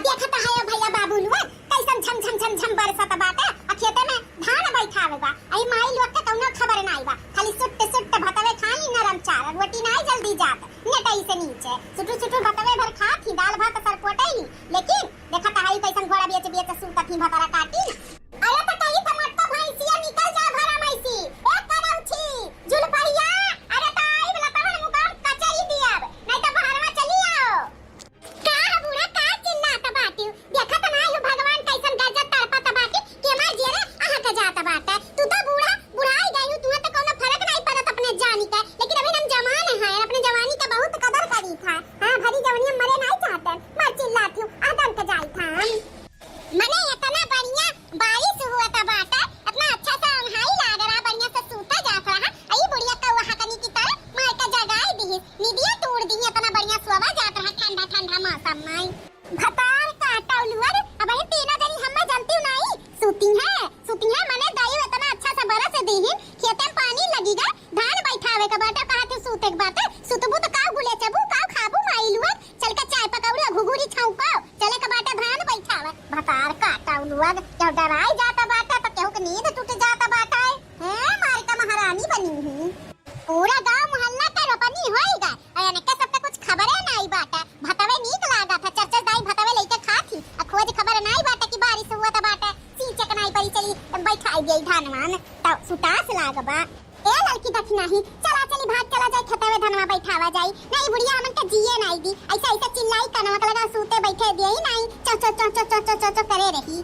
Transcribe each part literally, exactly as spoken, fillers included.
देखत है भैया बाबू लोग, कैसन झम झम झम झम बरसत बाटे, आ खेते में धान बैठावे बा। आई माई लोग के कौनो खबर नाई बा, खाली सुट्ट सुट्ट भतवे खाई, नरम चार रोटी नाई जल्दी जात, नेटई से नीचे सुटू सुटू भतवे भर खात ही, दाल भात सर पोटई, लेकिन देखत है कैसन घोड़ा बेच बेच सूतत ही भतरा काटी। अरे त कही त मत तो भैंसिया निकल जा भरा मैसी, ए करौछी, जुलफैया, अरे त आई वाला तहन मुकाम कचरी दियब, नहीं त बहरवा चली आओ। का ह बूढ़ा, का चिल्लात बाटिउ? देखत नाई हो भगवान कैसन गरजत तड़पत बाटी, कि हमार जियरा अहक जात बाटे। तू तो बूढ़ा, बुढ़ाई गइउ, तुहे तो कौनो फर्क नाई पड़त अपने जानी के, लेकिन अभी हम जवान हैं, अपने जवानी के बहुत कदर करी था। हाँ, भरी जवानी हम मरे नाई चाहते, मर चिल्लात हूँ, आदम के जाई था हम। मने इतना बढ़िया बारिश हुआ था बाटे, इतना अच्छा सा ओंघाई लाग रहा, बढ़िया से सूता जात रहा, आ ई बुढ़िया कौआ हकनी की तरह मार के जगाई दिहिस, निदिया तोड़ दिही, इतना बढ़िया सोवा जात रहा ठंडा ठंडा मौसम में। भतार काटा उलुअर, अब ये तीनों जनी हमें जलती नहीं, सूती है, सूती है, मने दाई इतना अच्छा सा बरस दिहिन, खेते में पानी लगी गए, धान बैठावे के बाटे, कहा तू सूते के बाटे, सुतबू तो काऊ गुले चबू, काऊ खाबू माई लुअर, चल के चाय पकौड़ी और घुघुरी छौंको, चले के बाटे धान बैठावे। भतार काटा उलुअर, केहू डराई जाता बाटे तो केहू के नींद टूट जाता बाटे। हैं, मारी का महारानी बनी ही। पूरा गांव मोहल्ला के रोपनी होई गए, और इनके सबके कुछ खबरे नाई बाटे। भतवे नीक लागत है, चरचर दाई भतवे लइके खात ही, आ खोज खबर नाई बाटे कि बारिश हुआ त बाटे, सींचे के नाई परी, चली बैठाई दिए धानवान, त सुतास लागबा। ए ललकी दखिनाही, चला चली भाग चला जाए खेतवे धनवा बैठावा जाई। नहीं बुढ़िया हमन के जिए नाई दी, ऐसा ऐसा चिल्लाई कनवा के लगा सूते बैठे दिए ही नाई, चौ चौ चौ चौ चौ चौ चौ चौ करे रही।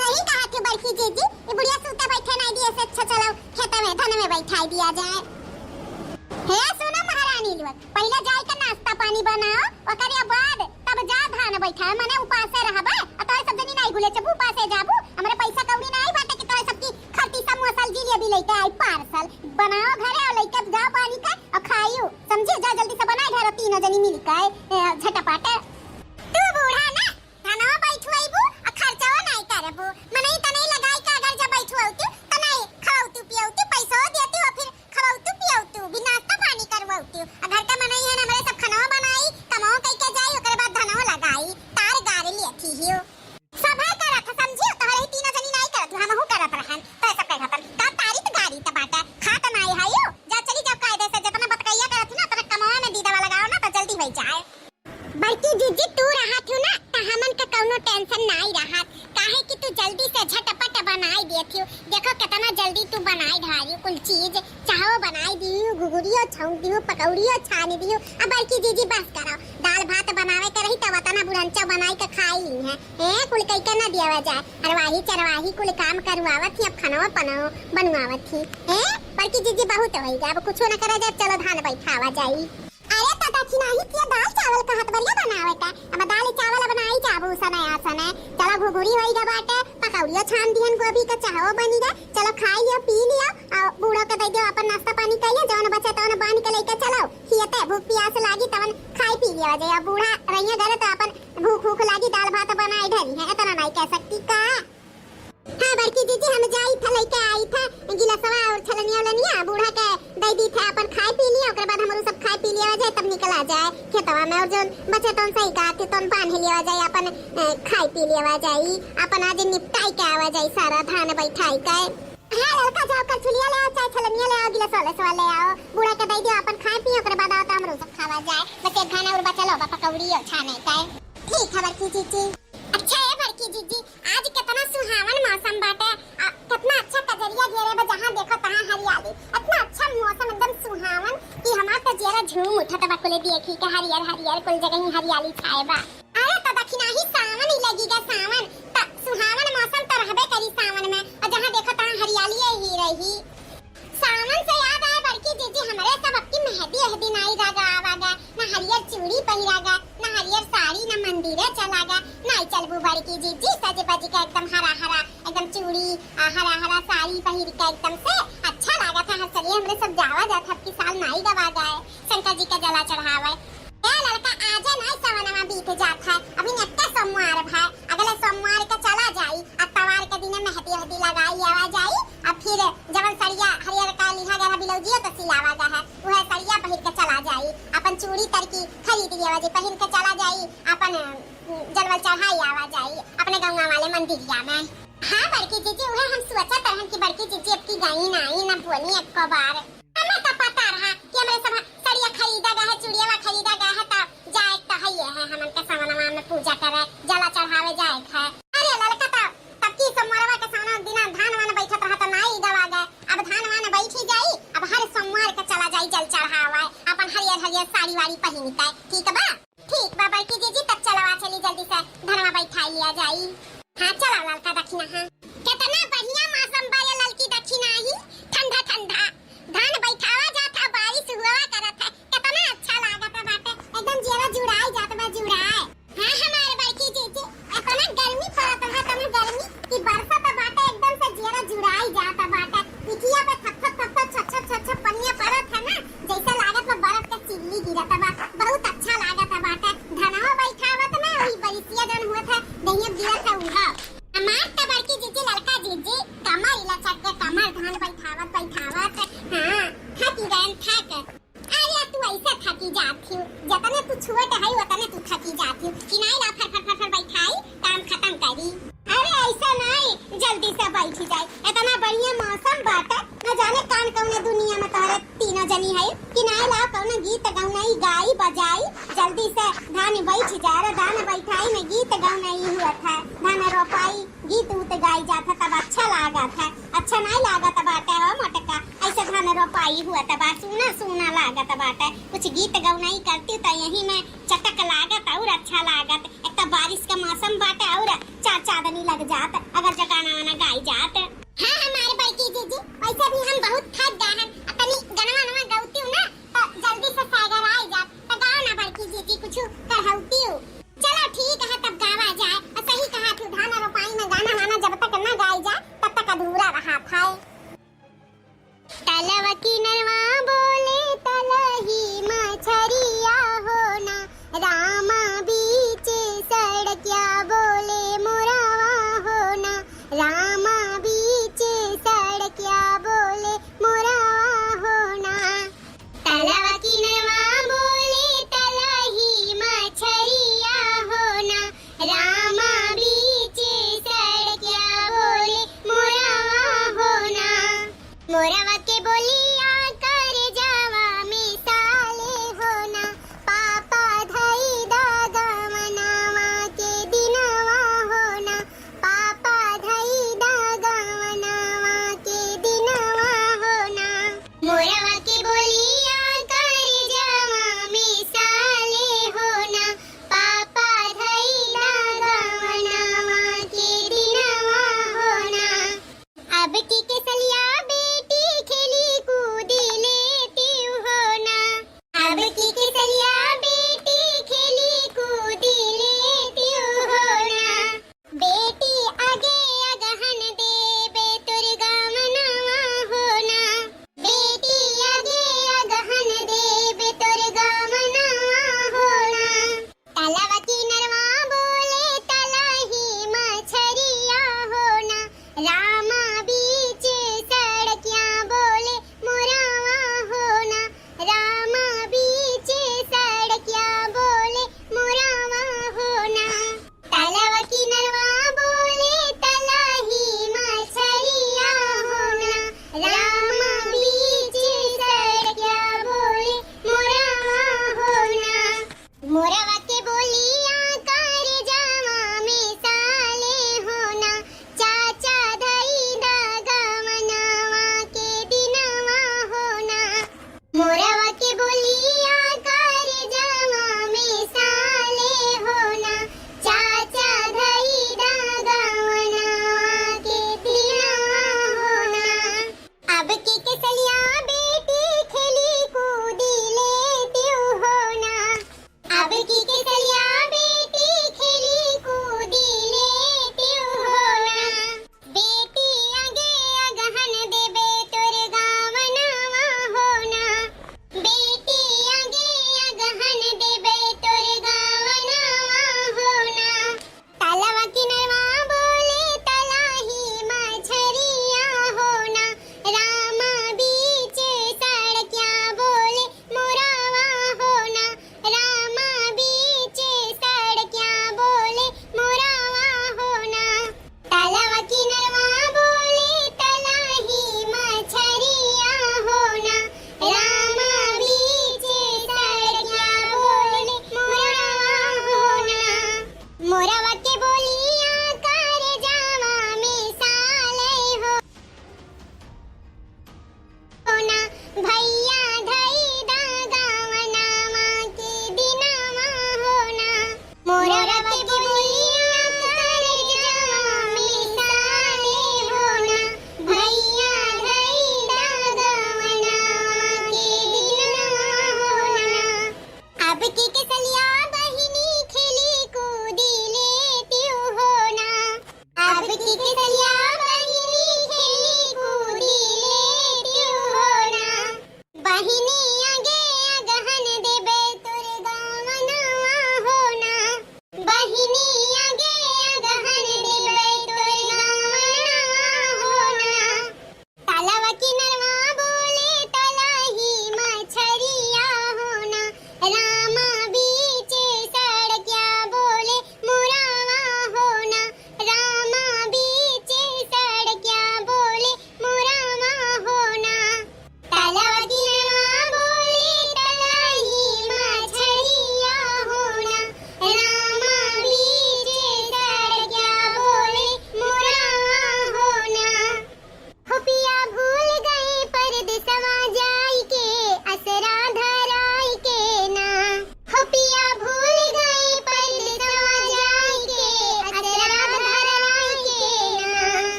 सही कहा थे बड़की जीजी, ई बुढ़िया सूते बैठे नाई दी, ऐसे अच्छा चलो खेतवे धनवे बैठाई दिया जाए। हे सुनो महारानी लोग, पहिले जाए के नाश्ता पानी बनाओ, ओकरे बाद तब जा धान बैठाए, मने उपासे रहबे, आ तोरे सब जनी नाई गुले चबू उपासे जाबू, हमरे पैसा कौड़ी नाई बाटे कि तोरे सबकी खट्टी समोसा जिलेबी लइके आई पार्सल, बनाओ घरे और लइके जाओ पानी के और खाइयो, समझे? जा जल्दी से बनाए घरे तीनों जनी मिलके, ए, झटपट। तू बूढ़ा ना, धनवा बैठवैबू आ खर्चवा नाई करबू, मनई तनई लगाई के अगर जब बैठवैती त नाई खवैती पियौती, पैसो देती और फिर खवौतू पियौतू, भी नाश्ता पानी करवौतू। आ घर का मनई है ना, हमरे सब खनवा बनाई, कमाओ कई के जाई, ओकरे बाद धनवा लगाई, तार गारी लेती हियो। सब है करत है, समझियो, तोहरे ही तीनों जनी नाई करत, हमहू करत रहन, तो ऐसा कह रहतन, का तारी त गारी त बाटे, खा त नाई हायो, जा चली जाओ कायदे से, जितना बतकैया करत ना, उतना कमाओ में दीदावा लगाओ ना, तो जल्दी हो जाए। बड़की जीजी तू रहत हूँ ना, त हमन के कौनो टेंशन नाई रहत, काहे कि तू जल्दी से झटपट बनाई देत हूँ। देखो कितना जल्दी तू बनाई ढारी कुल चीज, चाहो बनाई दिहू, घुघुरियो छौंक दिहू, पकौड़ियो छानी दिहू। अब बड़की जीजी बस करो, दाल भात बनावे के रही त वतना बुढ़ंचा बनाई के खाई ली है। ए, कुल कई के ना दियावा जाए, हरवाही चरवाही कुल काम करवावत ही, अब खनवा पनवा बनवावत ही। ए, बड़की जीजी बहुत होई गया, अब कुछो ना करा जाए, चलो धान बैठावा जाई। अरे त दखिनाही के दाल चावल कहत बरिया बनावे का। अब दाल चावल अब नाई चाबू सने आसने। चलो घुघुरी होई गा बाटे, पकौड़ियो छान दिहन, गोभी का चहवो बनी गा। चलो खाई लियो, पी लियो, और बूढ़ो के दे दियो अपन नाश्ता पानी कइले, जवन बचे तवन बांध के लेके चलो। खियते भूख पियास लागी तवन खाई पी लियो जाए। अब बूढ़ा रहिए घरे तो अपन भूख भूख लागी, दाल भात बनाई धरी है, इतना नाई कह सकती का। हाँ बड़की जीजी, हम जाई था, लइके आई था गिलसवा और छलनिया उलनिया, बूढ़ा के दे दी था, अपन खाए पी लिया, ओकरे बाद हमरू सब खाए पी लिया जाए, तब निकला जाए खेतवा में, और जौन बचे तौन सही कहा थे, तौन बांध लिया जाए, अपन, अ, खाए पी लिया जाए, अपन आज निपटाई के आवा जाए सारा धान बैठाई के। हाँ ललका, जाओ करछुलिया ले आओ, चाहे छलनिया ले आओ, गिलसवा उलसवा ले आओ, बूढ़ा के दे दियो, अपन खाए पी, ओकरे बाद आओ तो हमरू सब खावा जाए, बस एक घाना और बचल होगा पकौड़ियो छाने के। ठीक है बड़की जीजी। अच्छा ए बड़की जीजी, आज कितना सुहावन मौसम बाटे, आ, कितना अच्छा कजरिया घेरे बा, जहाँ देखो तहाँ हरियाली, इतना अच्छा मौसम एकदम सुहावन कि हमार तो जियरा झूम उठत बा कुल देखी के, हरियर हरियर कुल जगह ही हरियाली छाए बा। अरे तो दखिनाही सावन ही लगी गा, सावन त सुहावन मौसम तो रहबे करी सावन में, और जहाँ देखो तहाँ हरियाली ही रही। सावन से याद आए बड़की जीजी, हमरे सब अबकी मेहंदी एहदी नाई लगावा गा, ना हरियर चूड़ी पहिरा गा, ना हरियर साड़ी, ना मंदिरे चला गा, नाई चलबू बड़की जीजी, सज बज के एकदम हरा हरा, एकदम चूड़ी, आ, हरा हरा साड़ी पहिर के एकदम से अच्छा लागा था, हर सलिए हमरे सब जावा जात, अबकी साल नाई गवा गए, शंकर जी का जला चढ़ावे। ए ललका, आजे नाई सवनवा बीत जात है, अभी नेक्के सोमवार है, अगले सोमवार के चला जाई, अतवार के दिने मेहंदी एहदी लगाई आवा जाई, आ फिर जवन सड़िया हरियर का लिहा गया है ब्लाउजियो तो सिलावा गया है, वह सड़िया पहिर के चला जाई, अपन चूड़ी तरकी खरीद लिया जाई, पहिर के चला जाई, अपन, अम, जलवा चढ़ाई आवा जाई अपने गौवा वाले मंदिरिया में। हाँ बड़की जीजी, उहे हम सोचत रहन कि बड़की जीजी अब की गई ना, आई ना बोली एको बार। हमें तो पता रहा कि हमरे सब सड़िया खरीदा गया है, चूड़िया खरीदा गया है, तो जाए तो है ये है हमन के सवनवा में पूजा करे, जला चढ़ावे जाए है। अरे ललका तो तब की सोमवारवा के सवनवा दिना धान वान बैठत रहा तो नाई दवा गए, अब धान वान बैठी जाई, अब हर सोमवार के चला जाई जल चढ़ावे, अपन हरियर हरियर साड़ी वाड़ी पहिन के, ठीक बा? ठीक बा बड़की जीजी, तब चलवा चली जल्दी से धनवा बैठाई लिया जाई। हाँ चला ललका दखिना, हाँ। कितना बढ़िया मौसम बा ये ललकी दखिना ही, ठंडा ठंडा। धान बैठावा जात है, बारिश हुआ करत है, कितना अच्छा लागत है बाटे, एकदम जियरा जुड़ाई जात बा, जुड़ाए। हाँ हमारे बड़की जीजी, इतना गर्मी पड़त है, इतना गर्मी कि बरसत बाटे, एकदम से जियरा जुड़ाई जात बाटे। पिठिया पे थप थप थप थप छप छप छप छप पनिया पड़त है ना, जैसे लागत बा बर्फ के सिल्ली गिरत बा। बहुत अच्छा लागत बाटे। धनवा बैठावत में वही बरिसिया जौन होत है, दहिया गिरत है उहा। हमार त बड़की जीजी, ललका जीजी, कमर इला छट के कमर धान बैठावत बैठावत, हाँ, थक गए, थक। अरे तू ऐसे थकी जात हो, जतने तू छुअत है उतने तू थकी जात हो। किनाई ला फर फर फर फर बैठाई, काम खत्म करी। अरे ऐसा नहीं, जल्दी से बैठी जाए, इतना बढ़िया मौसम बाटे, न जाने कान कौने दुनिया में तोहरे तीनों जनी है। किनाई ला कौनो गीत गौनई गाई बजाई, जल्दी से धान बैठ जाए रे, धान बैठाई में गीत गौनई हुआ था, धान रोपाई गीत उत गाई जात है, तब अच्छा लागत है। अच्छा नहीं लागत बाटे हो मोटका, ऐसे धान रोपाई हुआ तब सूना सूना लागत बाटे। कुछ गीत गौनई करती तो यही में चटक लागत और अच्छा लागत। एक तो बारिश का मौसम बाटे और चार चांदनी लग जात अगर जगाना वाना गाई जात। हाँ हमारे बड़की जीजी, वैसे भी हम बहुत थक गए हैं, तनी गनवा नवा गौती हूँ ना तो जल्दी से सागर आई जात, तो गाओ ना बड़की जीजी कुछ करहौती हूँ। चलो ठीक है, तब गावा जाए। और सही कहा तू, धान रोपाई में गाना वाना जब तक ना गाई जाए, तब तक अधूरा रहा था। तलवा किनरवा बोले तलही मछरिया हो ना, रामा बीच सड़किया बोले मोरवा हो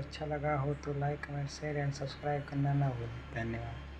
अच्छा लगा हो तो like, comment, share and subscribe करना ना भूलें। धन्यवाद।